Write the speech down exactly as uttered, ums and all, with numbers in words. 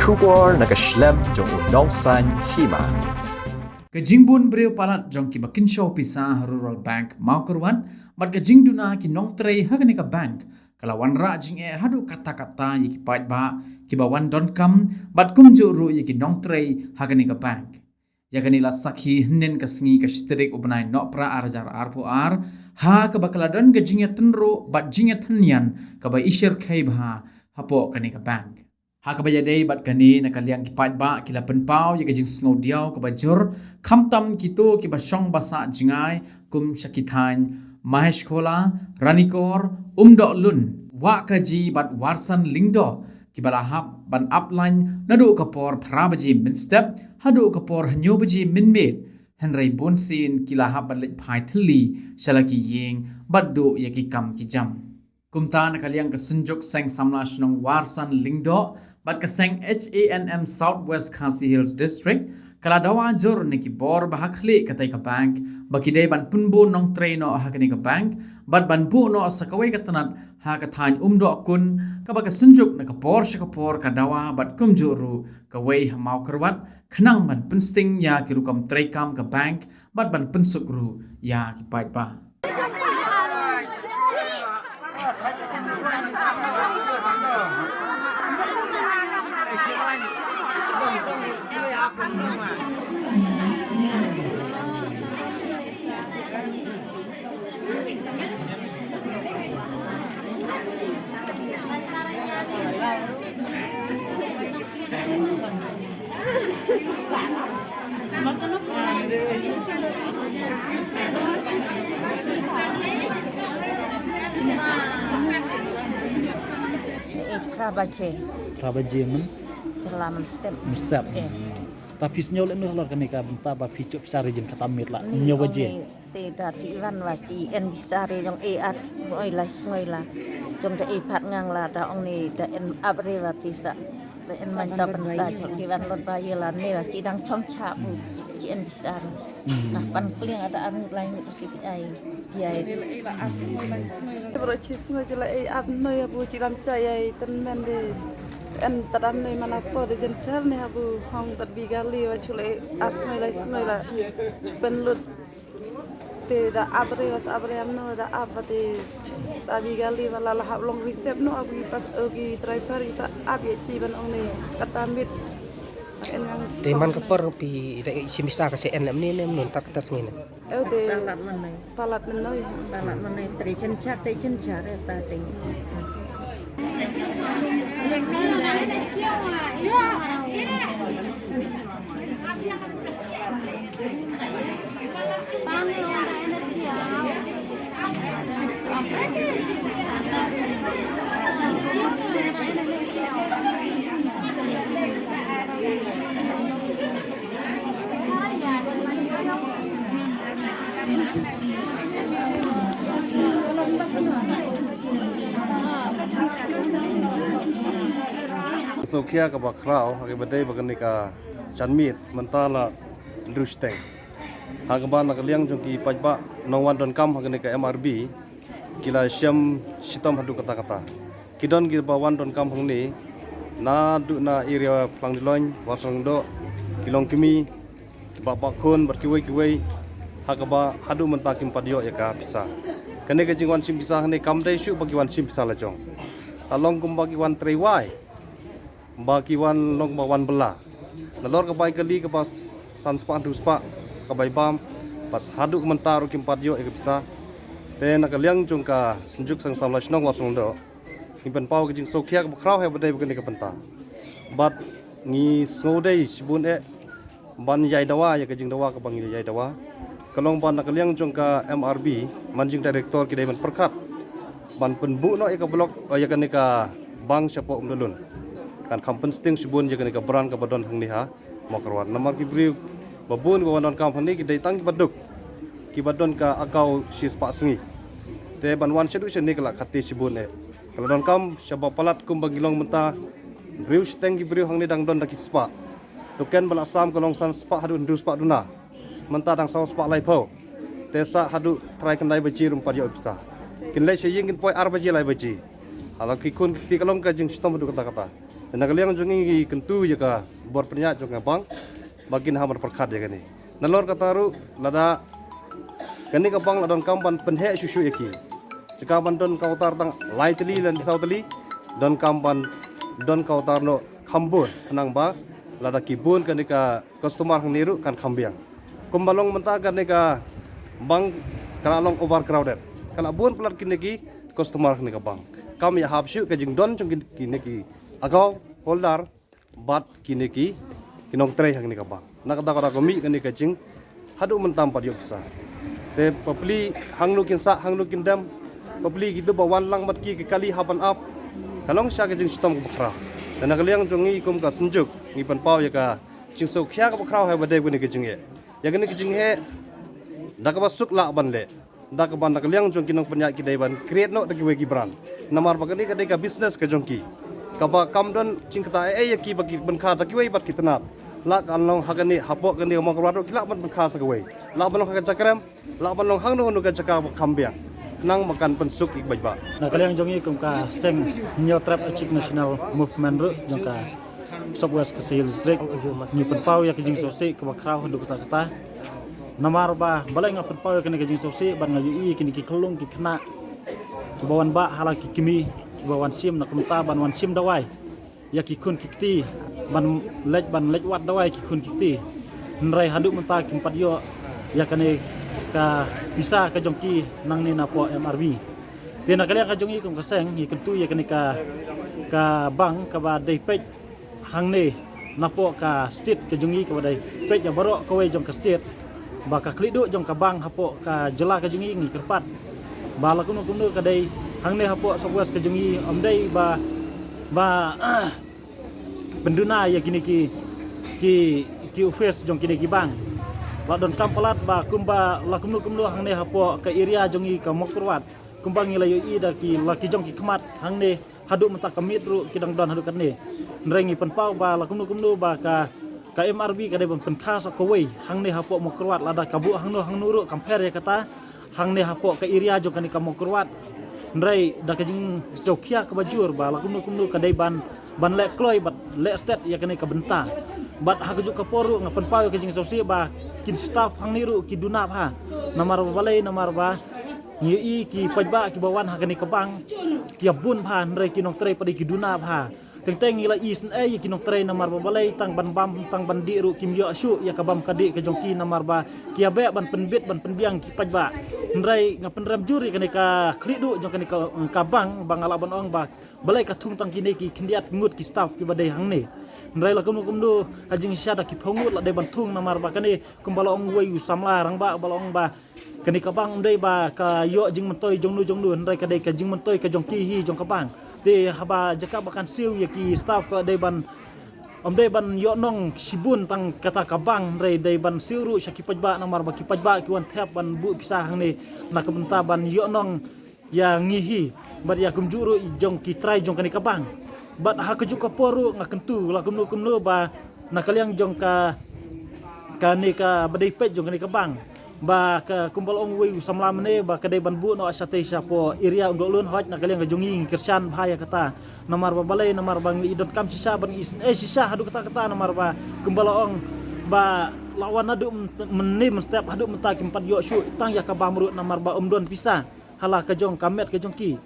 Khubor na ka shlem jong u Nongsaiñ Hima. Ka jingbun briew palat jong kiba kynshew pisa ha Rural Bank Mawkyrwat bad ka jingduna ki nongtrei ha kane ka bank ka la wanrah jingeh haduh katta katta ïa ki paidbah kiba wan donkam bad kumjuh ruh ïa ki nongtrei ha kane ka bank. Ïa kane la sakhi hynnin ka sngi ka shi tarik u bnai Nohprah ar hajar arphew ar, ha kaba ka la don ka jingïatynruh bad jingïathynniang kaba ishyrkhei bha hapoh kane ka bank. Ha kaba ïadei bad kane, na ka liang ki paidbah ki la pynpaw ïa ka jingsngewdiaw kaba jur, khamtam kito kiba shong ba sah jngai kum sha ki thaiñ Maheshkhola, Ranikor, Umdohlun, Wahkaji bad Warsan Lyngdoh, kiba la hap ban ap lain naduh ka por phra baje mynstep haduh ka por hynñiew baje mynmiet, hynrei bunsien ki la hap ban leit phai thylli sha la ki ïing bad duh ïa ki kam ki jam. Kumta, na ka liang ka Synjuk Seng Samla Shnong Warsan Lyngdoh bad ka seng H A N M South West Khasi Hills District ka la dawa jur na ki bor ba ha khlieh katei ka bank ba ki dei ban pynbun nongtrei noh ha kane ka bank bad ban buh noh sa kawei ka tnat ha ka thaiñ Umdohkun, kaba ka Synjuk na ka por sha ka por ka dawa bad kumjuh ruh kawei ha Mawkyrwat, khnang ban pynsting ïa ki rukom treikam ka bank bad ban pynsuk ruh ïa ki paidbah. Eh, phra baje. Phra baje myn? Jylla mynstep. Mynstep. Eh. Ta phi sngew lehno halor kane ka bynta ba phi jop sari jin kata miet la hynñiew baje? Te da ti wan wa chi en bi sari jong e ar sngi lai sngi la. Jong da e pat ngang la da ong ni da en ap re wa ti sa. Da en man ta ban ta jong ti wan lot ba ye la ne wa chi dang chong cha bu. Chi en bi sari. Nah pan kliang ada ar lai ni ki ai. Ye. Bro chi sngi ji la e ap noi bu chi dang cha ye ten men de. En ta dam noi mana po de jen chal ne ha bu hong bat bi gali wa chu le ar sngi lai sngi la. Chu pen lut. Te da ap re was ap re amno da ap ba te da bi gali wala la hap long reserve no ap ki pas, eh, ki driver ki sa ap ye chi ban ong ne kata mit. Te man ka por phi da i shim sa ka se en lam ne ne mno ta kata sngi ne. Eh, te palat mynno. Palat mynno. Palat mynno tre chen chak te chen chak ta te. Sngewkhia kaba khraw ha kaba dei ba kane ka janmiet mynta la hynriew shiteng. Ha kaba na ka liang jong ki paidbah nongwan donkam ha kane ka M R B ki la shem shitom haduh katta katta. Ki don kiba wan donkam hangne naduh na area Phlangdilong, Warsan Lyngdoh, ki Longkmie, ki Bah Bakhun bad kiwei kiwei. Ha kaba haduh mynta kim pat ïoh ïa ka pisa. Kane ka jingwan shim pisa hangne kam dei shuh ba ki wan shim pisa la jong. Ta long kumba ki wan trei wai. Ba ki wan long ba wan bylla. Nalor ka bai kali kaba san spah hynriew spah ka bai bam. Bad haduh mynta ruh kim pat ïoh ïa ka pisa. Te na ka liang jong ka Synjuk Seng Samla Shnong Warsan Lyngdoh, ngi pynpaw ka jingsngewkhia kaba khraw ha ba dei ba kane ka bynta. Bad ngi sngewdei shibun eh ban ïai dawa ïa ka jingdawa kaba ngi ïai dawa. Ka long ba na ka liang jong ka M R B, Managing Director, ki dei ban pyrkhat ban pynbuh noh ïa ka block, eh, ïa kane ka bank shapoh Umdalun. Kan kham pynsting shibun ïa kane ka branch kaba don hangne ha Mawkyrwat. Namar ki briew ba bun ba wan donkam hangne ki dei tang kiba duk, kiba don ka account shispah sngi. Te ban wan shaduh shane ka la khatii shibun eh. Ka la donkam shaba palat kumba ngi long mynta. Hynriew shiteng ki briew hangne dang don da ki spah. Token ba la sam ka long san spah haduh hynriew spah duna. Mynta dang saw spah laiphew. Te sah haduh trai khyndai baje ruh ym pat ïoh pisa. Kin leit sha ïing kin poi ar baje lai baje. Hala ki khun ki kti ka long ka jingshitom haduh katta katta. Na ka liang jong ngi ngi kyntu ïa ka bor pynïaid jong ka bank ba kin hap ban pyrkhat ïa kane. Nalor kata ruh lada kane ka bank la donkam ban pynheh shuh shuh ïa ki. Sha ka ban don counter tang lai tylli lane saw tylli, donkam ban don counter noh kham bun, khnang ba lada ki bun kane ka customer hangne ruh kan kham biang. Kumba long mynta kane ka bank ka la long overcrowded. Ka la bun palat kine ki customer hangne ka bank. Kam ïahap shuh ka jingdon jong kine ki account holder bad kine ki, ki nongtrei hangne ka bank. Na kata ka da ka mih kane ka jing haduh mynta ym pat ïoh pisa. Te bapli hangno kin sah, hangno kin dem, bapli kito ba wan lang bad ki, ki kali hap ban ap. Ka long sha ka jingshitom kaba khraw. Te na ka liang jong ngi kum ka Synjuk ngi pynpaw ïa ka jingsngewkhia kaba khraw ha ba dei kane ka jingeh. Ïa kane ka jingeh da kaba suk lah ban leh. Da kaba na ka liang jong ki nongpynïaid ki dei ban create noh da kiwei ki brand. Namar ba kane ka dei ka business ka jong ki. Kaba kam don jingkata ei ei ïa ki ba ki pynkha da kiwei bad ki tnat. Lah kan long ha kane, hapoh kane ka Mawkyrwat ruh ki lah ban pynkha sa kawei. Lah ban long ha ka Jakrem, lah ban long hangno hangno ka jaka ba kham biang. Khnang ba kan pynsuk ïa ki paidbah. Na ka liang jong ngi kum ka seng Hynñiewtrep Achik National Movement ruh jong ka South West Khasi Hills District, ngi pynpaw ïa ka jingsngewsih kaba khraw haduh katta katta. Namar ba balei nga pynpaw ïa kane ka jingsngewsih, bad nga ïohi kine ki khyllung ki khynnah kiba wan bah ha la ki kmie kiba wan shim, na ka bynta ban wan shim dawai ïa ki khun ki kti, ban leit, ban leit wad dawai ki khun ki kti. Hynrei haduh mynta kim pat ïoh ïa kane ka pisa ka jong ki nangne napoh M R B. Te na ka liang ka jong ngi kum ka seng ngi kyntu ïa kane ka, ka bank kaba dei peit hangne napoh ka state ka jong ngi kaba dei peit ïa baroh kawei jong ka state. Ba ka khlieh duh jong ka bank hapoh ka jylla ka jong ngi ngi kyrpad ba la kumno kumno ka dei hangne hapoh South West ka jong ngi, ym dei ba, ba pynduna ïa kine ki, ki, ki office jong kine ki bank. La donkam palat ba kumba la kumno kumno hangne hapoh ka area jong ngi ka Mawkyrwat, kumba ngi la ïohi da ki, la ki jong ki khmat hangne haduh mynta ka miet ruh ki dang don haduh katne. Hynrei ngi pynpaw ba la kumno kumno ba ka, ka M R B ka dei ban pynkha sa kawei hangne hapoh Mawkyrwat, lada ka buh hangno hangno ruh kam pher ïa kata hangne hapoh ka area jong kane ka Mawkyrwat. Hynrei da ka jingsngewkhia kaba jur ba la kumno kumno ka dei ban, ban leh kloi bad leh stet ïa kane ka bynta. Bad ha kajuh ka por ruh nga pynpaw ïa ka jingsngewsih ba ki staff hangne ruh ki duna bha. Namar ba balei, namar ba ngi ïohi ki paidbah kiba wan ha kane ka bank ki ïa bun bha, hynrei ki nongtrei pat ki duna bha. Teng teng ngi la isynei ïa ki nongtrei namar ba balei, tang ban bam tang ban dih ruh kim ïoh shuh ïa ka bam ka dih ka jong ki namar ba ki ïa beh ban pynbit ban pynbiang ki paidbah. Hynrei nga pynrem jur ïa kane ka khlieh duh jong kane ka, ka bank ba nga lah ban ong ba balei ka thung tang kine ki khyndiat ngut ki staff kiba dei hangne. Hynrei la kumno kumno ha jingshisha da ki phew ngut la dei ban thung namar ba kane kumba la ong uwei u samla rangbah ba la ong ba kane ka bank ym dei ba ka ïoh jingmyntoi jong no jong no, hynrei ka dei ka jingmyntoi ka jong ki hi jong ka bank. Te haba jaka ba kan siew ïa ki staff ka dei ban, ym dei ban ïoh nong shibun tang kata ka bank, hynrei dei ban siew ruh sha ki paidbah namar ba ki paidbah ki wan thep ban buh pisa hangne na ka bynta ban ïoh nong ïa ngi hi bad ïa kumjuh ruh jong ki trai jong kane ka bank. Bad ha kajuh ka por ruh nga kyntu la kumno kumno ba na ka liang jong ka, kane kaba dei peit jong kane ka bank ba ka kumba la ong uwei u samla mynne ba ka dei ban buh noh shatei shapoh area Umdohlun, hooid na ka liang ka jong ngi ngi kyrshan bha ïa kata. Namar ba balei, namar ba ngi donkam shisha ban isynei shisha haduh katta katta namar ba kumba la ong ba la wan naduh mynne mynstep haduh mynta kim pat ïoh shuh tang ïa ka bam ruh namar ba ym don pisa ha la ka jong ka met ka jong ki.